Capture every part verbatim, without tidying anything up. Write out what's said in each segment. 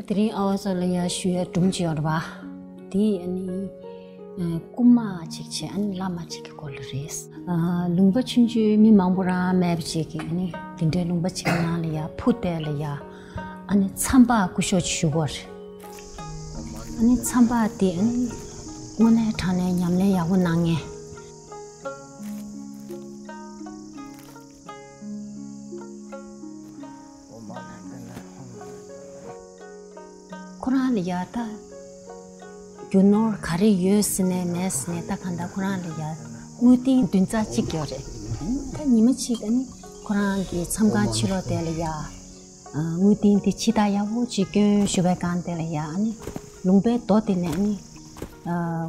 དེ་རིང་ཨ་བ་ཚོ་ལ་ཡ་ཞུ་ཡ་སྒྲུང་ཅིག་ཡོད་རེད་པ། དེ་ཨ་ནི་ཨ་རྐུན་མ་ཅིག་བྱས་ཨ་ནི་བླ་མ་ཅིག་གི་སྐོར་ལ་རེད། ཨ་ལུང་པ་ཆུང་ཆུང་མི་མང་པོ་རང་མེད་པ་ཅིག་གིས་ཨ་ནི་དེ་འདྲའི་ལུང་པ་ཅིག་གི་ནང་ལ་ཡ་ཕུ་བལྟས་ལ་ཡ་ཨ་ནི་མཚམས་པ་སྐུ་ཞབས་ཅིག་བཞུགས་ཡོད་རེད། ཨ་ནི་མཚམས་པ་དེ་ཨ་ནི་དངོས་གནས་དྲང་གནས་ཉམས་ལེན་ཡག་པོ་གནང་མཁན། ཁོ་རང་ལ་ཡ་ད་རྒྱུ་ནོར་ག་རེ་ཡོད་ཟེར་ནའི་མེད་ཟེར་ནའི་ད་གང་ལྟར་ཁོ་རང་ལ་ཡ་དངུལ་ཏིང་བདུན་ཚར་གཅིག་ཡོད་རེད། ད་ཉི་མ་གཅིག་ཨ་ནི་ཁོ་རང་གི་མཚམས་ཁང་ཕྱི་ལོགས་དེ་ལ་ཡ་དངུལ་ཏིང་དེ་ཕྱི་ཐག་ཡག་པོ་ཅིག་སྐྱོན་ཞུ་བའི་སྒང་དེ་ལ་ཡ་ཨ་ནི་ལུང་པའི་རྡོ་དེ་ནས་ཨ་ནི་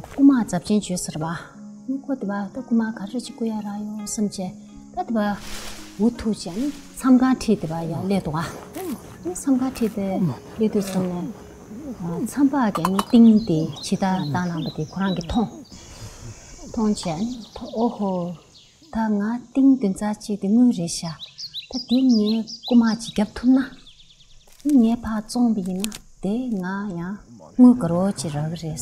རྐུན་མ་ཚབས་ཆེན་བྱོས་ཟེར་བ། ཁོ་དེ་བ་ད་རྐུན་མ་ག་རེ་ཅིག་རྐུ་ཡ་རག་ཡོད་བསམ་བྱས། ད་དེ་བ་འུ་ཐུག་བྱས་ནི་མཚམས་ཁང་ཁྲིད་དེ་བ་ཡ་སླེབས་འདུག་ག་མཚམས་ཁང་ཁྲིད་དེ་སླེབས་དུས་ཙམ་ནས་མཚམས་པ་གིས་ནི་ཏིང་དེ་ཕྱི་ཐག་བཏང་གནང་བ་དེ་ཁོ་རང་གིས་མཐོང་། མཐོང་བྱས་ནི་ཨོ་ཧོ། ད་ང་ཏིང་བདུན་ཚར་གཅིག་དེ་དངུལ་རེད་ཤག་ད་དེ་ངས་རྐུན་མ་ཅིག་བརྒྱབ་ཐུབ་ན། ངས་ཕར་བཙོངས་པ་ཡིན་ན་དེ་ང་ཡང་དངུལ་དགའ་རོགས་ཅིག་རག་གི་རེད།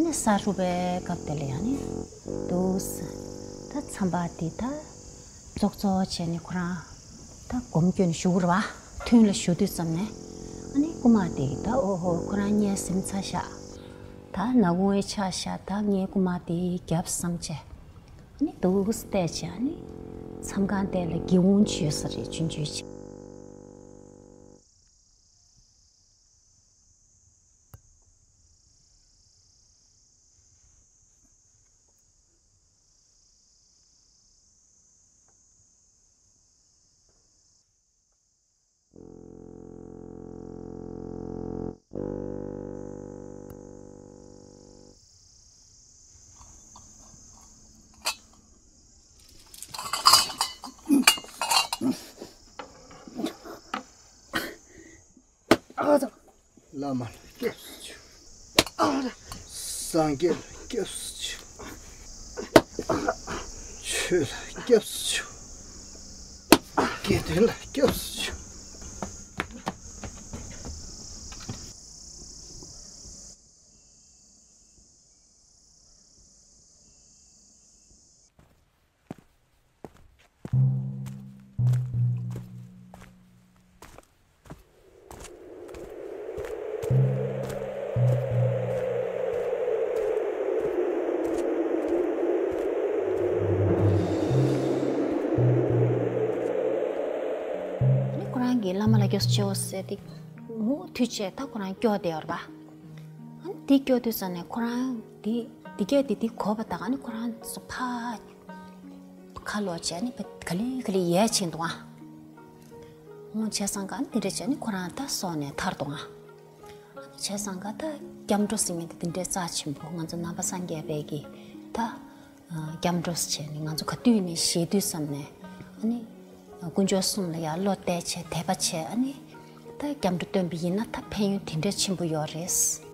ནི་ས་རུབ་པའི་སྐབས་དེ་ལ་ཡང་ནི་འདུག་ད་མཚམས་པ་དེ་ད་ཙོག་ཙོག་བྱས་ནས་ཁོ་རང་ད་སྒོམ་སྐྱོན་བཞུགས་ར་བ་ཐུན་ལ་བཞུགས་དུས་ཙམ་ནས་ཨ་ནི་རྐུན་མ་དེ་གིས་ད་ཨོ་ཧོ་ཁོ་རང་གཉིད་ཟིམ་ཚར་ཤག་ད་ནག་ཁུང་བའི་ཆ་ཤག་ད་ངའི་རྐུན་མ་དེ་རྒྱབ་བསམ་བྱས་ཨ་ནི་འདུག་སེ་བལྟས་བྱས་ཨ་ནི་མཚམས་ཁང་དེ་ལ་སྒེའུ་ཁུང་ཅིག་ཡོད་ས་རེད་ཆུང་ཆུང་ཅིག་བླ་མ་ལ་སྐྱབས་སུ་མཆིའོ། སངས་རྒྱས་ལ་སྐྱབས་སུ་མཆིའོ། ཆོས་ལ་སྐྱབས་སུ་མཆིའོ། དགེ་འདུན་ལ་སྐྱབས་སུ་མཆིའོ། ཁོ་རང་གིས་བླ་མ་ལ་སྐྱབས་སུ་མཆིའོ་ཟེར་ཏེ་མུ་མཐུད་བྱས་ད་ཁོ་རང་སྐྱོར་བསྡད་ཡོད་རེད་པ། ཨ་ནི་དེ་སྐྱོར་དུས་ཙམ་ནས་ཁོ་རང་དེ་དེ་སྐད་དེ་དེ་གོ་བ་དང་ཨ་ནི་ཁོ་རང་ཚོ་ཕར་ཁ་ལོག་བྱས་ནས་ག་ལེ་ག་ལེ་ཡལ་ཕྱིན་འདུག་ཨ། འོ་བྱས་ཙང་ག་ཨ་ནི་དེ་འདྲ་བྱས་ནས་ཁོ་རང་ད་སོང་ནས་ཐར་འདུག་ཨ། ཨ་ནི་བྱས་ཙང་ག་ད་སྐྱབས་འགྲོ་ཟེར་མཁན་དེ་དེ་འདྲའི་རྩ་ཆེན་པོ་ང་ཚོ་ནང་པ་སངས་རྒྱས་པའི་གི་ད་སྐྱབས་འགྲོ་བྱས་ནས་ང་ཚོ་ག་དུས་ནས་ཞེ་དུས་ཙམ་ནས་ཨ་ནི་དཀོན་མཆོག་གསུམ་ལ་ཡར་བློ་གཏད་བྱས་དད་པ་བྱས་ཨ་ནི་ད་སྐྱབས་འགྲོ་བཏོན་པ་ཡིན་ན་ད་ཕན་ཡོན་དེ་འདྲ་ཆེན་པོ་ཡོད་རེད།